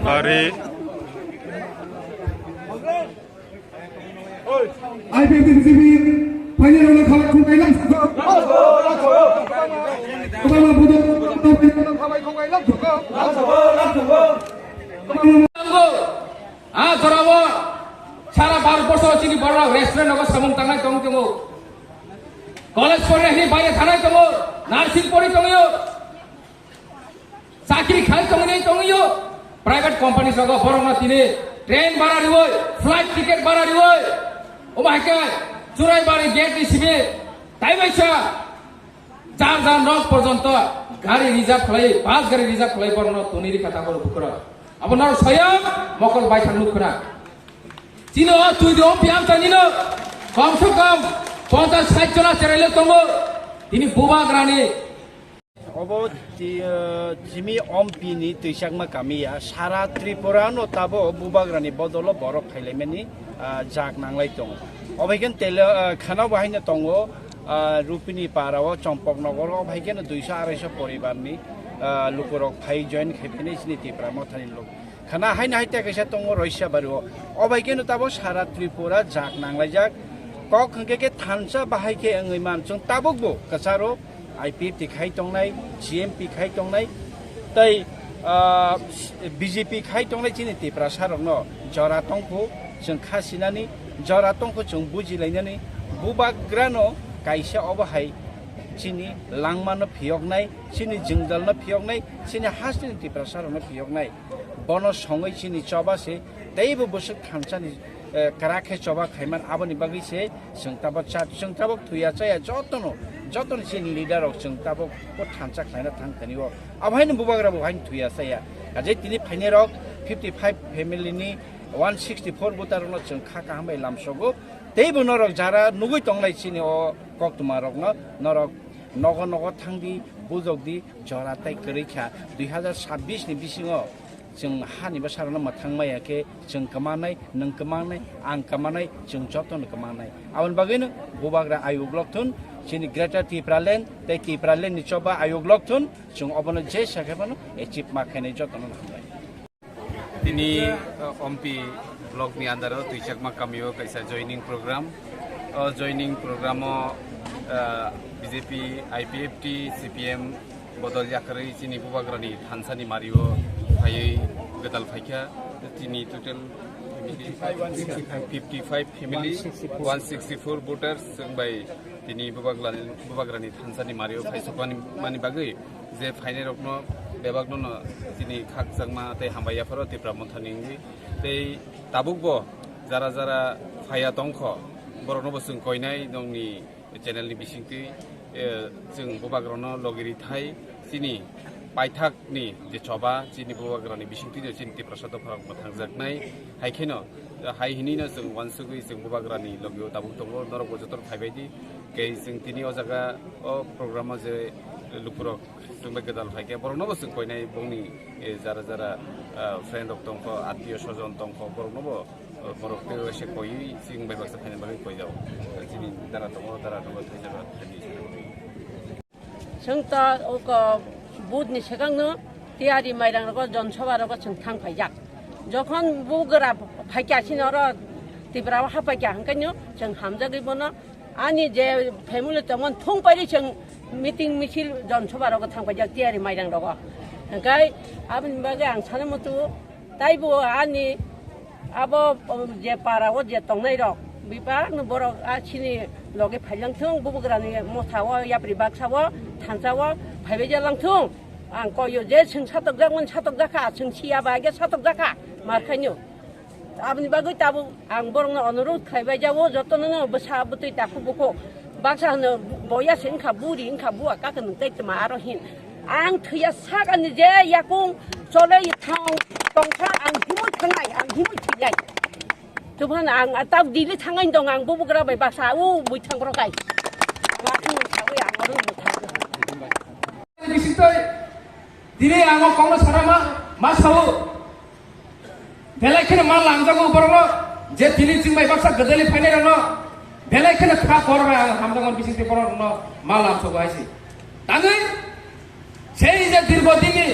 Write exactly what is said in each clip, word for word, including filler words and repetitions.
Ari. I P F T B J P final round khalak khung kailam. Obama budo. Ah, jorao sara Bharat borso chini borok restaurant nogo samung tangnai tong tongo. College porina hini baire thanai tongo, nursing pori tongyo. Chakri khai tongwi tongwio, private company rogo borokno tini train bara riwi, flight ticket bara riwi, omo hai khe Churaibari gate ni simi taibaisa jar jar nok porjonto gari reserve khlai, bus gari reserve khlai borokno toni rikha taboro bukro. Abo norok soyang mokol bai thang nuk khna. Chini o twi de o piyam tanino kom se kom ponchas sait jona cherai le tongo. Tini bubagrani Obo ti-, eh, Jimi Ompi ni twichakma kami ya. Sara Tripura no tabo bubagrani bodolo borok phailaimani, ah, jak nanglai tongo. Obo hai khe tele, ah, khana bo haino tongo, ah, Rupini para o Chompok nogor o, obo hai khe no duiso araisa poribar ni, ah, lukurok phai join khai phini chini Tipra Motha ni lok. Khana haino hai tei kaisa tongo Roisabari o. Obo hai khe no tabo sara Tripura jak nanglaijak. Kok hwnkhe khe thansa bahai khe wngwi man. Chwng tabuk bo kwcharo I P F T khai tongnai, G M P khai tongnai, tei, ah, B J P khai tongnai chini Tiprasa rokno jora tongkhu, chwng kha sinani, jora tongkhu chwng bujilainani, bubagrano kaisa obo hai chini langmano phiyoknai, chini jwngjalno phiyoknai, chini hasteni Tiprasa rokno phiyoknai. Bono songwi chini choba se teibo bwswk thansani, eh, kwrak khe choba khaiman, aboni bagwi se chwng tabok cha, chwng tabok thuya chaya jotono, jotono chini leader rok chwng tabok bo thansa khlaina thang thani o. Abo haino bubagra bo haino thuya chaya. Kaje tini phainai rok fifty five family ni one sixty four voter rokno chwng kha kaham bai lamsogo. Teibo norok jara nugwi tongnai chini o koktwma rokno norok nogo nogo thangdi, bujokdi, jora tei kwrwi kha. Dui hazar sabbish ni bisingo chwng hani bwsarokno mwthang maya khe chwng kwmanai, nwng kwmanai, ang kwmanai, chwng jotono kwmanai. Aboni bagwino bubagra ayuk lok thun, chini Greater Tipraland tei Tipraland ni choba ayuk lok thun, chwng obono je sakhe phano achieve ma khainai jotono hambai. Tini, uh, Ompi block ni under o Twichakma kamio kaisa joining program. O joining program o, uh, B J P, I P F T, C P M bodol yakarwi chini bubagrani thansani mario phaiwi gwdal phaikha. Tini total fifty five family, one sixty four voters, chwng bai tini bubaglani, bubagrani thansani mario phaisokmani, mani bagwi je phainai rokno bebakno no chini khakchangma tei hambai yapharo Tipra Mothani wngwi tei tabukbo jara jara phaiya tongkho borokno bo chwng koinai nongni channel ni bisingtwi, eh, chwng bubagrano logiri thai chini paithak ni je choba chini bubagrani bisingtwi no chini Tiprasa dopharok mwthangjaknai hai kheno, eh, hai hinwi no chwng uansugwi chwng bubagrani logio tabuk tongo, norok bo jotono phaibai di. Kei chwng tini o jaga o program o je lukurok chwng bai gwdal phaikhe borokno bo chwng koinai bongni, eh, jara jara, ah, friend rok tongkho, attiyo sojon tongkho, borokno bo, eh, borok tei waisa koiwi chwng bai baksa phaina bagwi koijao. Chini dara tongo, dara tongo, thaisa ba thani. Chwng ta oko budni swkangno tiyari mairang rogo, jon soba rogo chwng thang phaijak. Jokhon bugra phaikya chini oro Tripura o hapaikya hwnkhe no chwng hamjagwi bono ani je family tongmani thung pairi chwng meeting misil jon soba rogo thang phaijak tiyari mairang rogo. Hwnkhe aboni bagwi ang sana muchungo taibo ani abo, o, je para o je tongnai rok, bebak no borok a chini loge phailang thung, bubugrani motha o, yapri baksa o, thansa o, phaibai je lang thung. Ang koyo je chwng satokjak mani satokjak kha, chwng siya bai ge satokjak kha, mar khainw. Aboni bagwi tabuk ang borokno onurodh khlaibai jago, jotono no bwsa bwtwi takhuk bukhuk. Baksa hwno boya se wngkha, buri wngkha, bua kaka nwng tei tma aro hin. Ang thwiya sak ani je yakung cholei thang tongkha, ang himui thangnai, ang himui thwinai. Tubhan ang tabuk Delhi thangai tong, ang bubugra bai baksa u bui thang borok kai. Ang aswk sawi ang oro bui thang. Bisingtwi Tini ang o kokno sana ma, ma sao. Belai kheno ma lamjago borokno, je tini chwng bai baksa gwdali phainairokno. Belai kheno kha kor bai ang hamjakmani bisingtwi borokno ma lamsogo hai se. Tangwi, sei je dirgo dinni,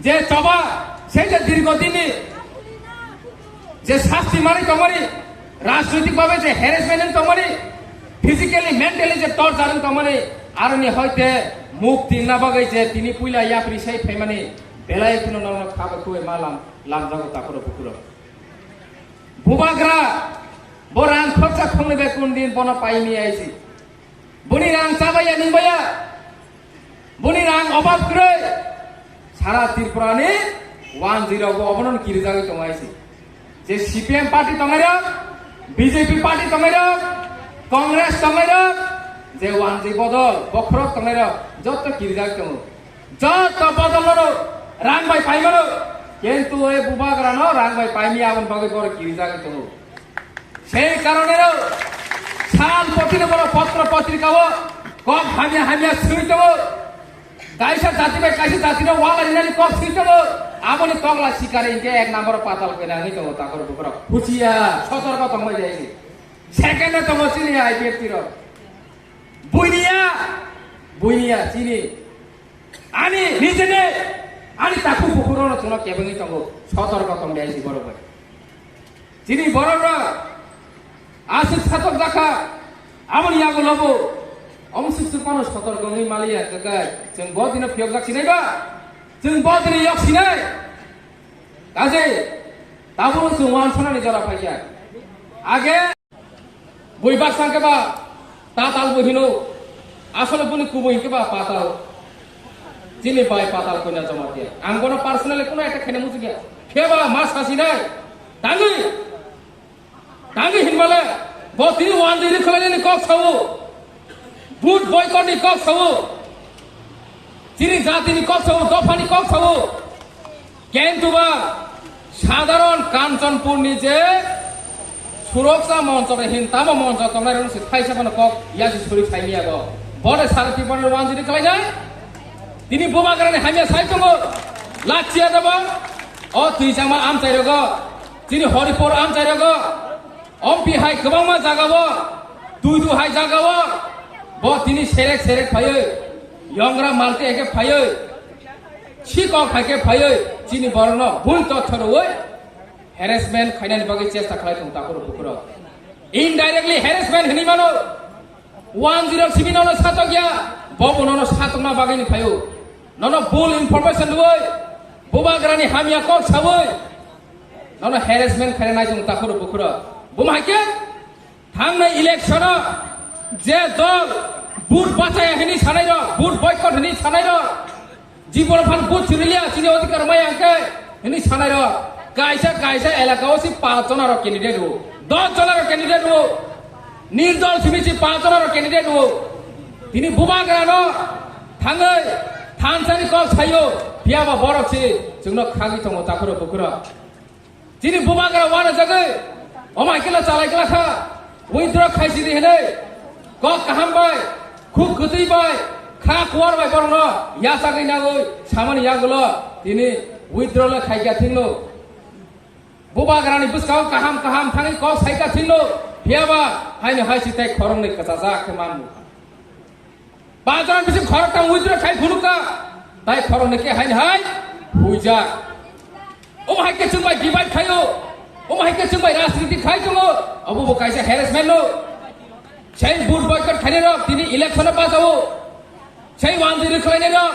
je choba, sei je dirgo dinni, je sasti manwi tongmani, rajnoitik babe je harassment wng tongmani, physically, mentally je torture wng tongmani, aroni hoite mukti wngna bagwi je tini puila yapri sai phaimani, belai kheno norokno kha bai khwbai ma lam, lamjago takhuro bukhuro. Bubagra, bo rang khorsa khongni bai kun din bono paimani aisi. Boni rang chabaiya nungbaiya. Boni rang obab kwrwi. Sara Tripura ni one zero bo obono kirijagwi tongo aisi. Je C P M party tongnai rok, B J P party tongnai rok, Congress tongnai rok, je one zero bodol, bokhorok tongnai rok, jotto kirijak tongo. Jotto bodol no rang bai paimano, kintu e bubagra no rang bai paimya aboni bagwi borok kirijagwi tongo. Sei karone no sal poti no borok potro potrika o kok hamya hamya swi tongo. Kaisa jati bai kaisa jati no wala rinani kok swi tongo. Aboni tokla sikari hingke ek number patal koi nangwi tongo takor bukrok. Huchiya, sotorko tongbai jai. Second e tongo chini I P F T rok. Buiniya, buiniya chini. Ani nijene, ani takhu bukhurokno chwngno kebengwi tongo, sotorko tong de aisi borok bai. Chini borok rok aswk satok jakha, aboni yagulo bo omswk swk phano sotorko wngwi maliya, kwkai chwng bo dino phiyokjak sinai ba, chwng bo dino yok sinai. Kaje, tabuk chwng uansuknani jora phaikha. Age, bui baksa hwnkhe ba tatal bo hino, asole boni kubui hwnkhe ba patal. Chini bai patal koina joma khe. Ang bono personally kuno attack khaina muchukya. Khe ba ma sasinai. Tangwi. Tangwi hinmale. Bo tini one zero khwlainani kok sao. Vote boycott ni kok sao. Chini jatini kok sao, dophani kok sao. Kintu ba sadharon Kanchanpur ni je suroksha moncho re hin tamo moncho tongnai rok se thaisa phano kok yasi suri khaini ago. Bode sara Tripura ni one zero khwlainai. Tini bubagrani hamya sai tongo. Lachia daba. O twijama amchai rogo. Chini Horipur amchai rogo. Ompi hai kwbangma jagao, tuidu hai jagao, bo tini serek serek phaiwi, yongra malte eke phaiwi, sikok hai khe phaiwi, chini borokno bui totho rwui harassment khainani bagwi chesta khlai tongo takhuro bukhuro. Indirectly harassment hinwi mano, one zero simi nono satokya, bobo nono satokna bagwini phaio. Nono bul information rwui, bubagrani hamya kok saui, nono harassment khainai tongo takhuro bukhuro. Buma hai khe? Thangnai election-o je dol vote bachaya hinwi sanairok, vote boycott hinwi sanairok, jibon phan vote chiriliya chini odhikar maya hwnkhe hinwi sanairok, kaisa kaisa elaka-o si panch jona rok candidate o, dos jona rok candidate o, nirdol simi si panch jona rok candidate o. Tini bubagrano thangwi thansani kok saio, phiyaba borok si chwngno khagwi tongo takhuro bukhuro. Chini bubagra wana jagwi, omo hai kheno chalai glakha, withdraw khaisidi hinwi, kok kaham bai, khuk kwtwi bai, kha kuar bai borokno yachagwi nagwi samani yagulo tini withdraw le khaikha thwngno. Bubagrani bwskango kaham kaham thangwi kok saikha thwngno, phiyaba haino hai si tei khoroknwi kwchajak khe manmukha. Panch jona bising khoroktham withdraw khai phunukha, tai khoroknwi khe haini hai huijak. Omo hai khe chwng bai divide khaio, omo hai khe chwng bai rajniti khai tongo, obo bo kaisa harassment no. Sei vote boycott khainai rok tini election o bachao. Sei one zero khlainai rok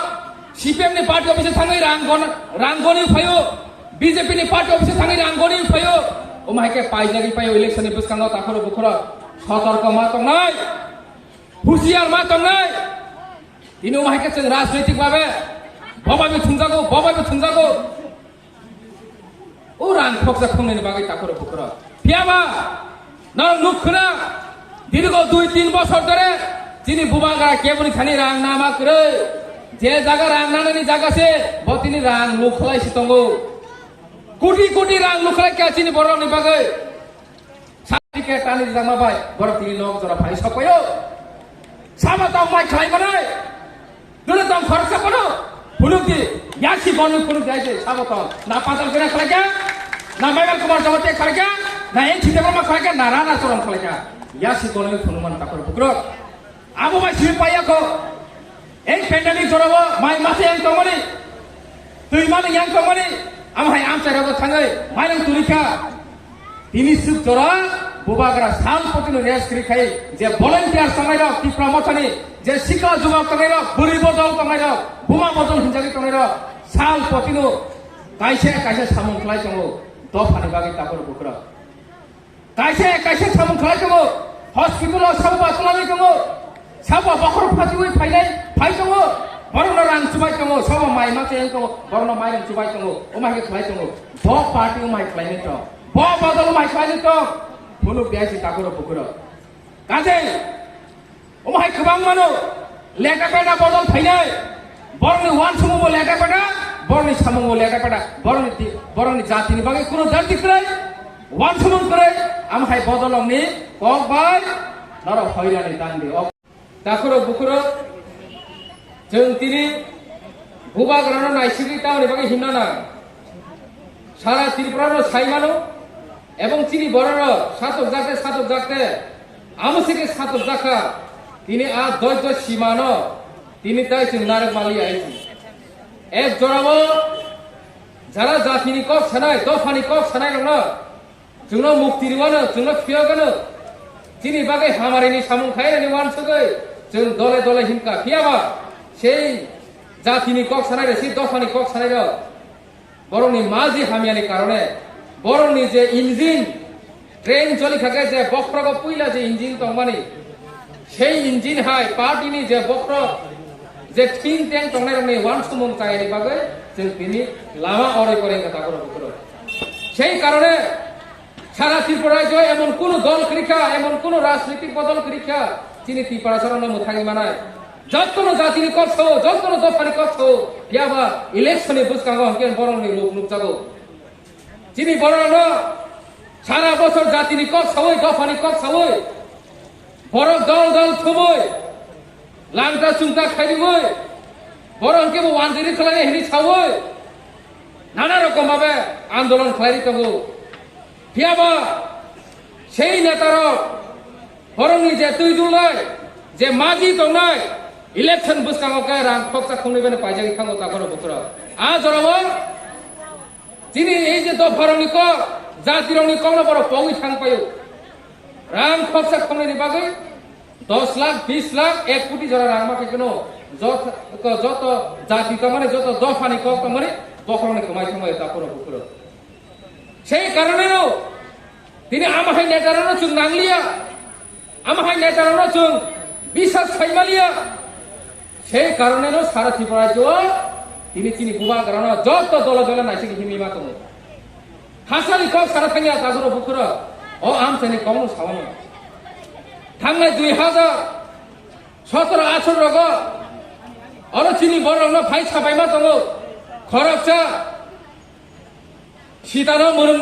C P M ni party office thangwi rang gon-, rang goni phaio, B J P ni party office thangwi rang goni phaio. Omo hai khe paijagwi phaio election ni bwskango takhuro bukhuro. Sotorko ma tongnai. Husiar ma tongnai. Tini omo hai khe chwng rajnoitik babe bobai bo thumjago, bobai bo thumjago. O rang khoksa khongnani bagwi takhuro bukhuro. Phiyaba norok nuk khna, dirgo dui tin bosor dhore chini bubagra keboni thani rang nama kwrwi. Je jaga rang nanani jaga se bo tini rang nuk khlai si tongo. Koti koti rang nuk khlai kha chini borokni bagwi. Certificate tani rijak ma bai, borok tini nok jora phai sok paio. Sama tong mai khlai manai. Dole tong khoroksa phano. Phunuk di, yasi golwi phunuk di aise saboton. Na Patal Kanya khlaikha, na Maibar Kumar Jamatia khlaikha, na N C Debbarma khlaikha, na Rana Choron khlaikha. Yasi golwi phunuk man takhor bukrok. Abo bai simi paiya kho. Ei pandemic jorao mai masa yang tongmani, twi mani yang tongmani, amo hai amchai rogo thangwi mairang tuli kha. Tini swk jora bubagra sal potino rest kri khai je volunteer tongnai rok, Tipra Mothani je sikla jubak tongnai rok, bwrwi bodol tongnai rok, buma bodol hinjagwi tongnai rok, sal potino kaisa kaisa samung khlai tongo, dophani bagwi takhor bukrok. Kaisa kaisa samung khlai tongo, hospital o sabo ba twlangwi tongo, sabo ba bokhorok phachiwi phainai phai tongo, borokno rang chubai tongo, sabo mai ma chayang tongo, borokno mairang chubai tongo, omo hai khe khlai tongo. Bo party omo hai khlainai tong, bo bodol omo hai khlainai tong, phunuk di aise takhorok bukurok. Kajei, omo hai kwbang mano, leta peta bodol phainai, borokni uansukmung bo leta peta, borokni samung bo leta peta, borokni di-, borokni jatini bagwi kuno dardi kwrwi, uansukmung kwrwi, amo hai bodol ongni kok bai norok hoirani tangdi. Takhorok bukhorok, chwng tini bubagrano naisigwi tamoni bagwi himna nang. Sara Tripura no sai mano, ebong chini borok no satok jakte, satok jakte, amo se khe satok jakha, tini a doito sima no, tini tai chwng narwk maliya hai si. Ek jorao jara jatini kok sanai, dophani kok sanai rok no, chwngno mukti rwano, chwngno phiyogano, chini bagwi hamarini samung khairani uansugwi, chwng dole dole himkha. Phiyaba, sei jatini kok sanai rok, sei dophani kok sanai rok, borokni maji hamyani karone, borokni je engine, train choli kha khe je bokhrogo puila je engine tongmani, sei engine hai party ni je bokhorok, je thing teng tongnai rokni uansukmung chayani bagwi chwng tini lama oroi poroi wngkha takhorok bukhorok. Sei karone sara Tripura rajyo emon kunu dol kwrwi kha, emon kunu rajnitik bodol kwrwi kha, chini Tiprasarokno mwthangwi manai. Jottono jatini kok sao, jottono dophani kok sao, phiyaba election ni bwskango hwnkhe borokni ruk nukjago. Chini borokno sara bosor jatini kok saui, dophani kok saui, borok dol dol thumui, langta chungta khairigwi, borok hwnkhe bo wanjiri khlainai hinwi saui, nana rokom babe andolon khlairwi tongo. Phiyaba sei netarok borokni je twi dulnai, je maji tongnai, election bwskango khe rang khoksa khongnwi bene paijagwi thango takhorok bukhorok. A jorao chini ei je dopharokni kok, jatirokni kokno borok pogwi thang paio. Rang khoksa khongnwini bagwi dos lakh, bis lakh, ek koti jora rang ma khe kheno joto, joto jati tongmani, joto dophani kok tongmani, bokhorokni kwmai thangbai takhorok bukhorok. Sei karoneno tini ama hai netarokno chwng nangliya, ama hai netarokno chwng bisas khaimaliya. Sei karoneno sara Tripura rajyo tini chini bubagrano joto dole dole naisik himwi ma tongo. Hasani kok sara thangya takhorok bukhorok, o amchaini kokno sawano. Thangnai dui hajar sotoro atharo rogo oro chini borokno phai sapaima tongo. Khoroksa sitano mwnwng